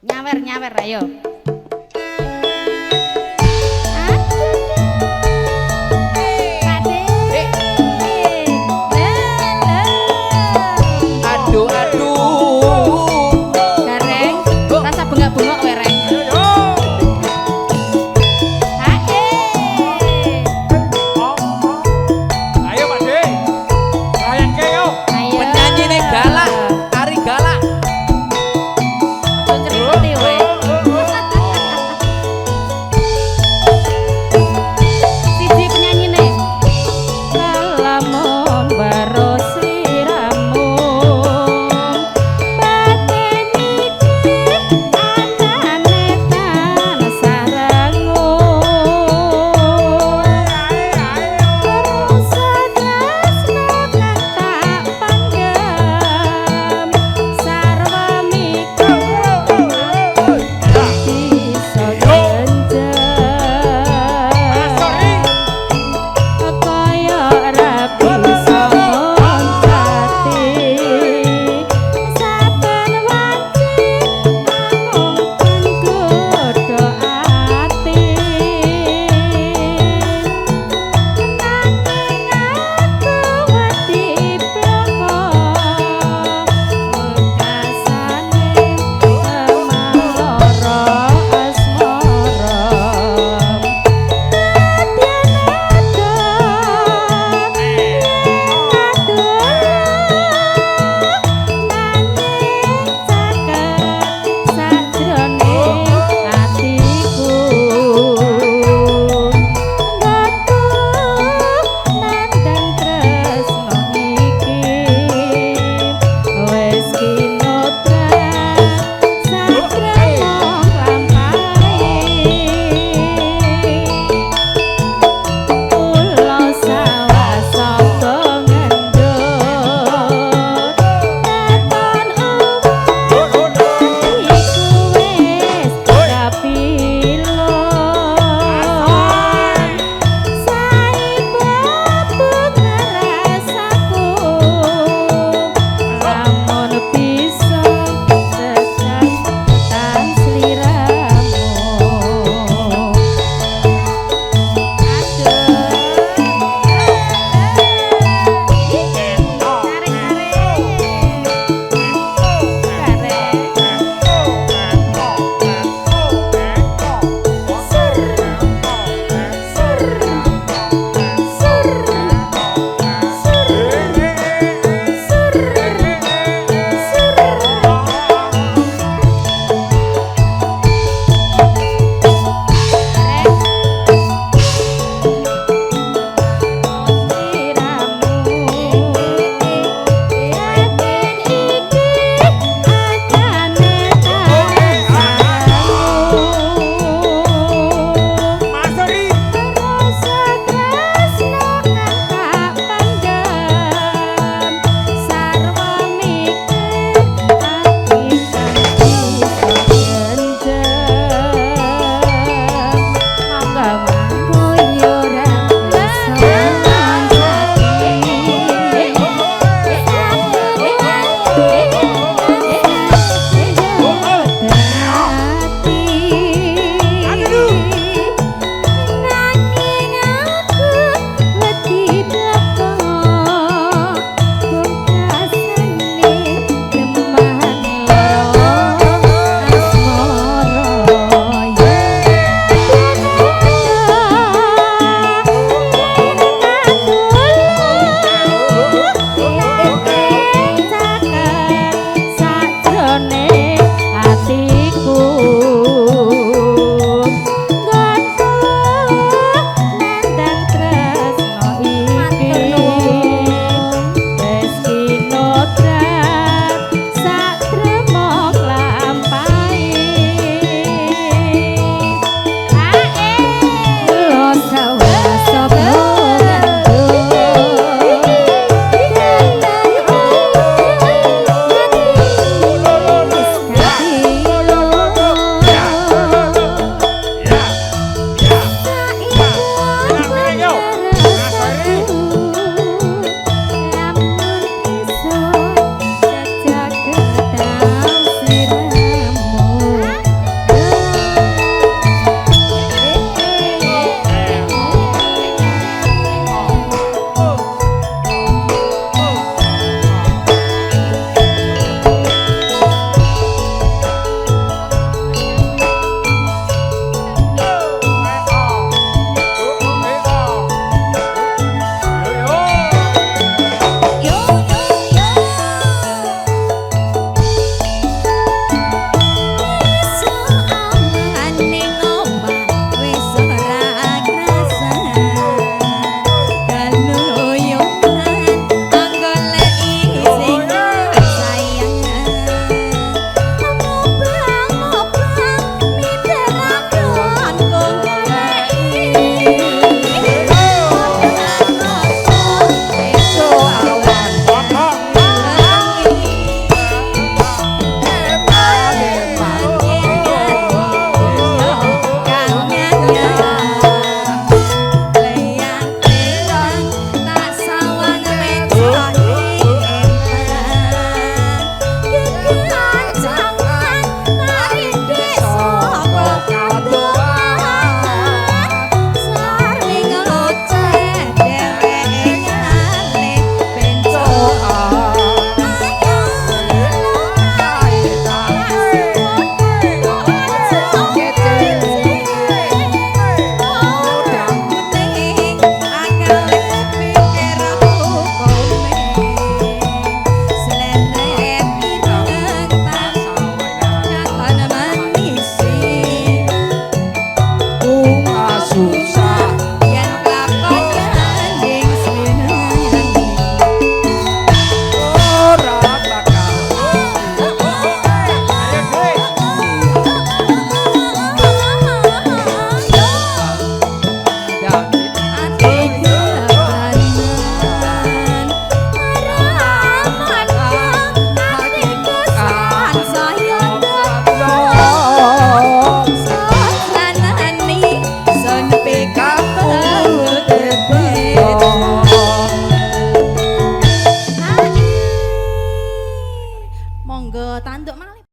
Nyawer nyawer ayo. Aduh. Pak De. Aduh aduh. Gareng, rasa bengak-bengok kowe, Reng. Yo. Hae. Ayo, Pak De. Layangke yo. Ayo. Penyanyine galak, Ari galak. Aja nceripeti kowe. Monggo tanduk malih.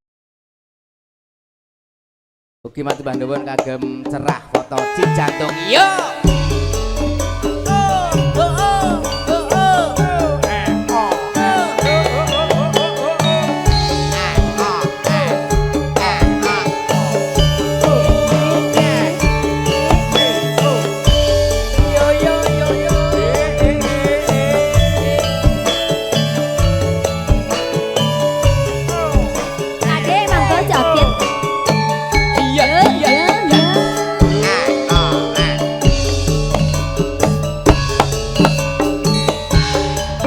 Ugi matur nuwun kagem cerah foto Cijantung. Yo. Oh, oh, oh, oh, oh. Eh, oh, eh, oh, oh, oh, oh, oh, oh. Ah, ah, ah, ah, ah. Eh, oh. Yo yo yo yo. Eh, eh, eh, eh. Oh. Ade monggo joget. Iya iya. Yo. Ah, ah, ah.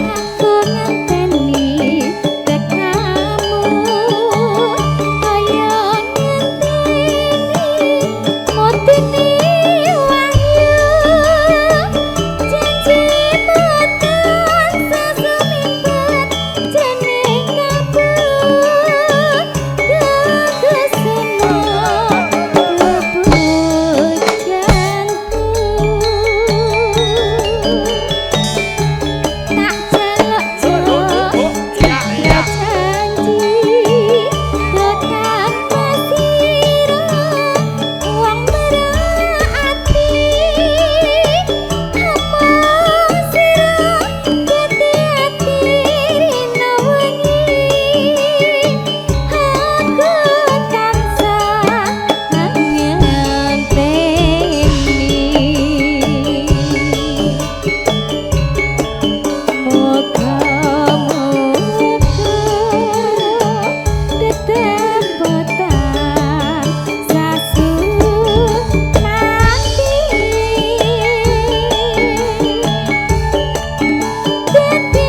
Aku ngenteni tekamu kaya ngenteni mutine wahyu janjimu tansah sumipat jeneng kabeh tegesno kepujanku. Tak celok Ya, ya. janji tekan pasira wong berati apa sira dadi ati rina wengi aku tansah ngenteni. Moga-moga tetepotan sasu mati dadi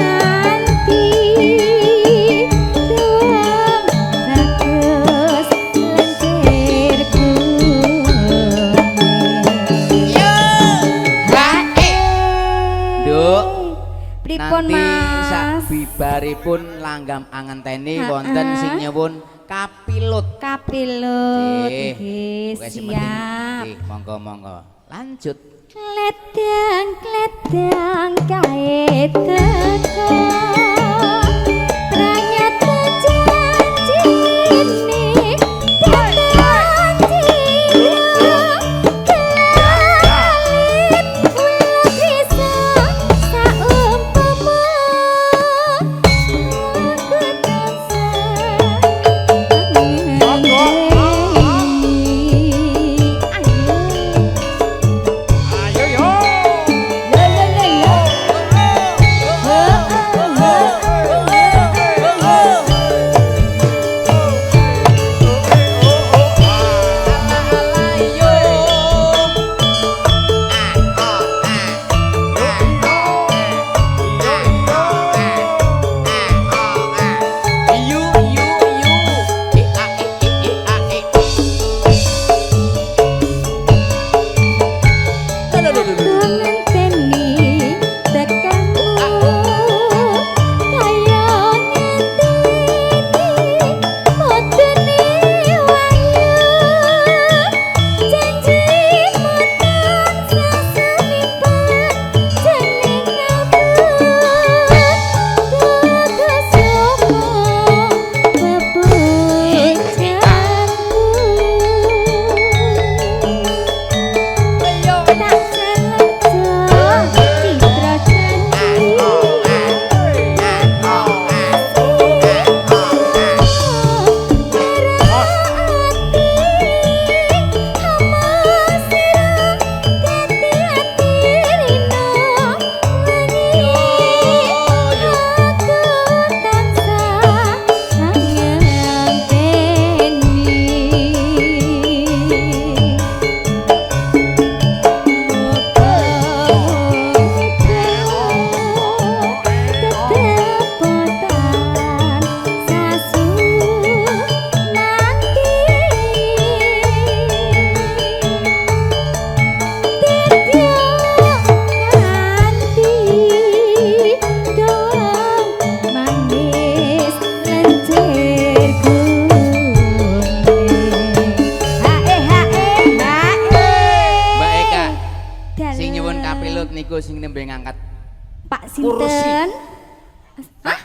ganti tuang bagus lencirku. Yo. Ha eh. Nduk. Pripun, Nanti Mas? Sabibaripun langgam angenteni Ha-ha. wonten sing nyuwun kapilut. Kapilut Nggih. nggih, Pokoke sing penting, siap. nggih, monggo monggo. Lanjut. Kledang kledang kae teko ternyata janjine datan kelit welas bisa saumpama aku tansah ngenteni. Ayo. Ayo yo. Yo yo yo yo. Oh, oh, oh, oh. Yo. Ah ah ah. Yu yu yu. E a e e e a e. Aku ngenteni tekamu kaya ngenteni mutune wahyu janjimu tansah sumipat jeneng kabeh tegesmu pepujanku. Tak celok citra janji ngenteni. Tetepotan sasu nanti Tetyo kanthi doang manis lencirku. Hae hae hae. Mbak Eka, Dalem. sing nyuwun kapilut niku sing nembe ngangkat Pak kursi. sinten? Hah?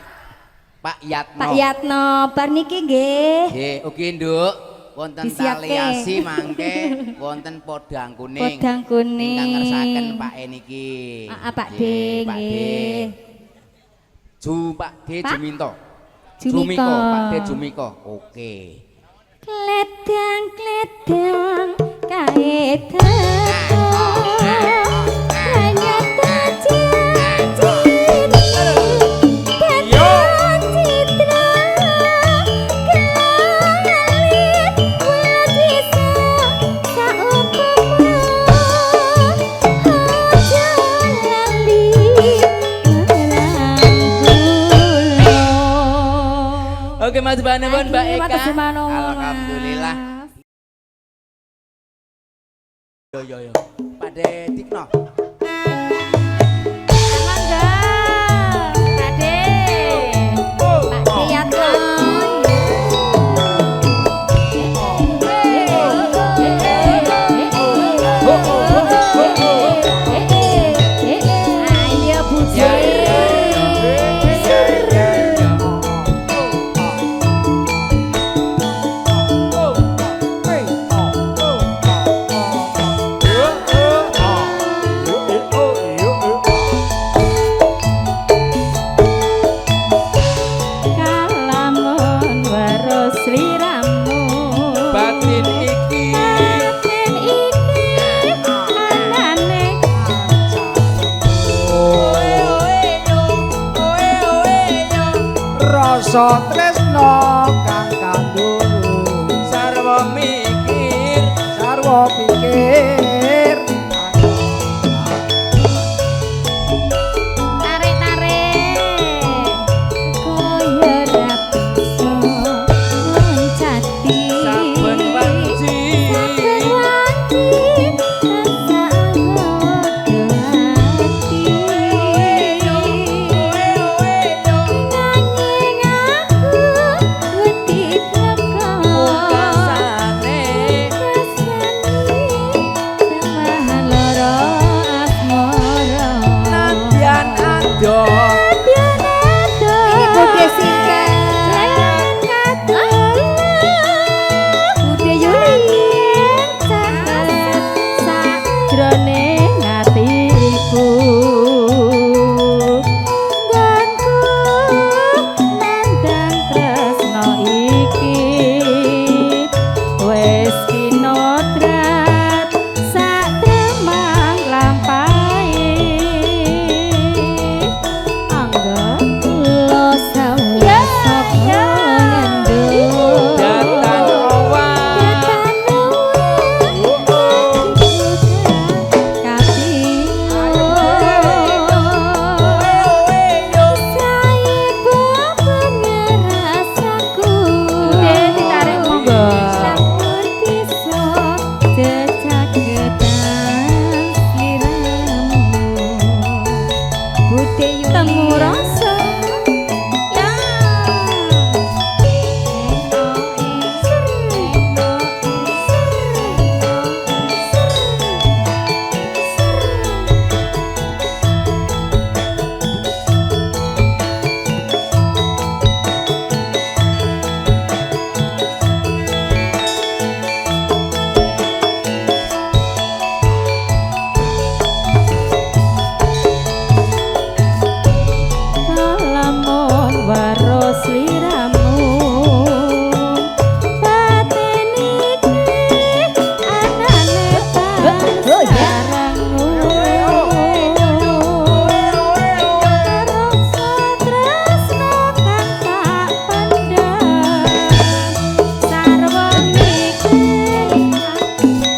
Pak Yatno. Pak Yatno, bar niki nggih. Nggih, ugi Nduk, wonten Disiapke. tali asi mangke wonten podang kuning. Podang kuning. Ingkang ngersakaken Pak E niki. Ah, ah, Pak D Nggih, Pak D. nggih. Ju Pak D Pak? Juminto. Jumiko. Pak D Jumiko. Oke. Kledang kledang kae teko. Ternyata janji Datan citra kelalin welas bisa saupama aja lali marang kula. Oke, Mas Banuwun, Mbak Aduh, Eka. matur suwun, Mas. Alhamdulillah. Yo yo yo. Pak D Tikno. Mangga, Pak De. Pak De Yatno. Ayo Bude. Kalamun weruh sliramu. Batin iki Batin iki anane Rasa tresno kang kanduru sarwa mikir sarwa pikir tarik-tarik kaya ra bisa loncati saben wanci saben wanci tansah ati nanging aku wedi bloko pungkasane tambahan loro asmara nadyan adoh Iki Bude sinten? Bude Yuli. Sajroning atiku. Nggonku nandang tresno iki. Wis kinodrat sak tremang lampahe. Angga lo sawah sapa ngandung datan owah Temu rasa ya. Kalamun weruh sliramu batin iki anane sarangmu rasa tresno kang tak pendem sarwa mikir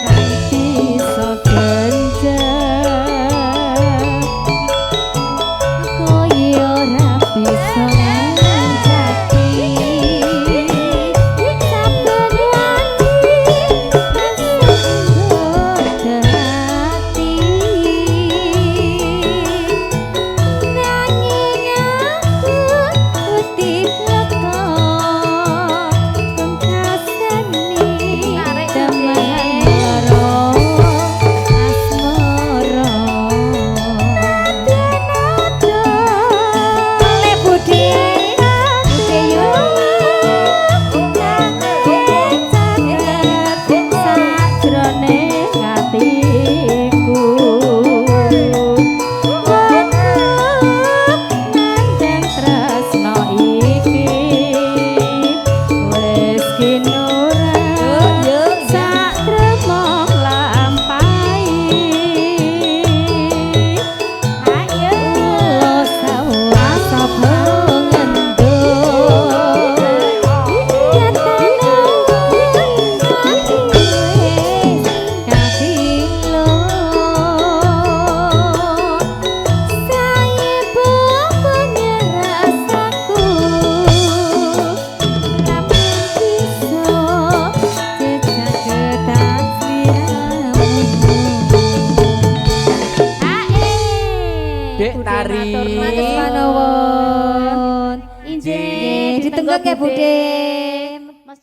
kang bisa genjep kaya ora bisa njati. Ditunggu nggih Bude. Mas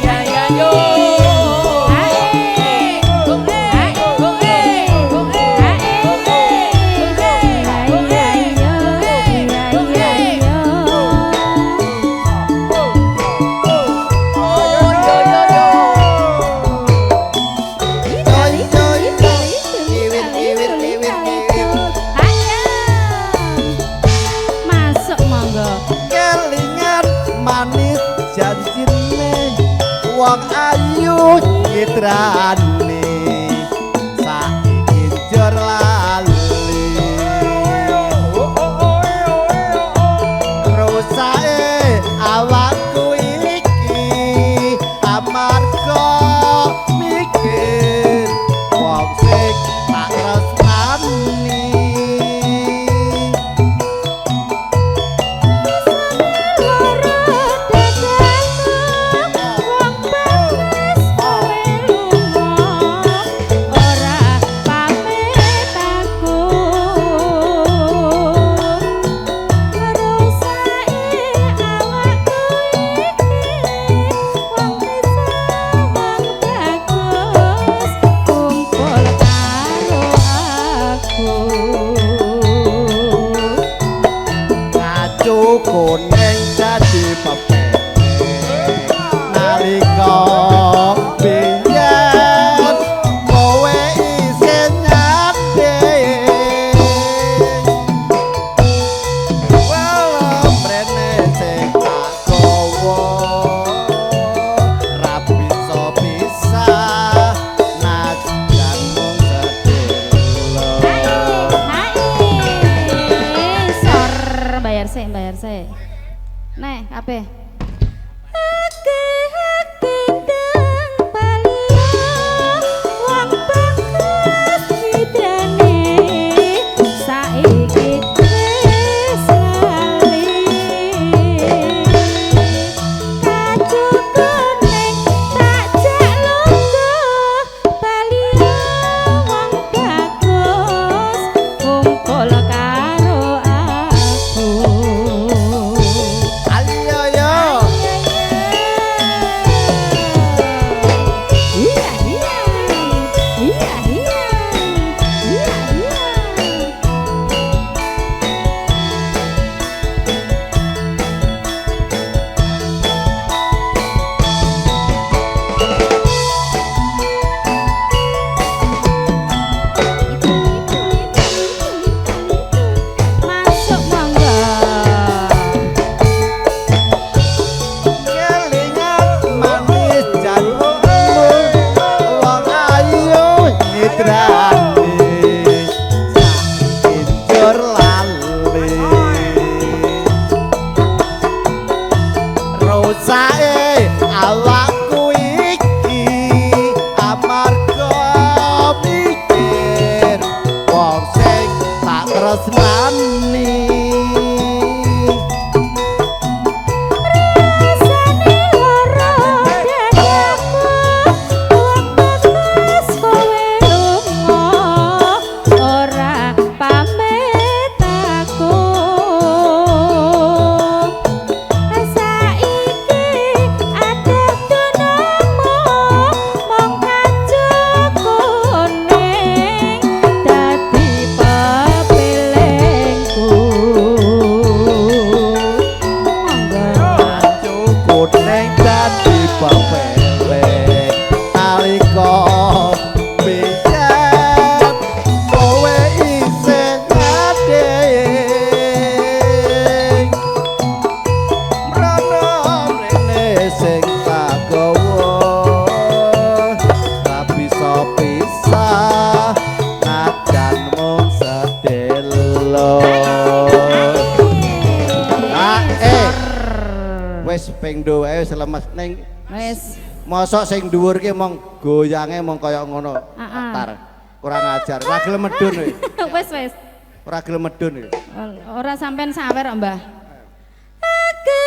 Ya ya yo. Masuk monggo. Kelingan manis janjine wong ayu citrane saiki njur lali rusake awakku iki amarga mikir wong sing tak tresnani. Kacu kuning dadi pepene nalika biyen kowe isih nyadeng walau mrene sing tak gawa ra bisa pisah najan mung sedelo. Sor bayar sik, bayar sik. Nih, kabeh. Kumpul karo aku. Ayo yo. Iya, iya. Iya, iya. Iya, iya. Itu, itu, itu, itu, itu, itu. Masuk monggo. Kelingan manis janjimu wong ayu nyitrane saiki njur lali rusake awakku iki amarga mikir wong sing tak tresnani. Rasane lara dadaku, wong bagus kowe lunga, ora pamit aku. Saiki adep dunungmu, mung kacu kuning dadi pepilingku. Monggo. Kacu kuning dadi pepeleng nalika biyen kowe isih ngadeng mrono mrene sing tak gawa ra bisa pisah najan mung sedelo. Ah, eh. Wis ping wae wis lemes ning Wis. mosok sing dhuwur ki mong goyange mong kaya ngono. Ah, ah. Tar. Kurang ajar. Ora gelem medun kowe. Wis wis. Ora gelem medun kowe. Ora sampean sawer kok, Mbah. Ake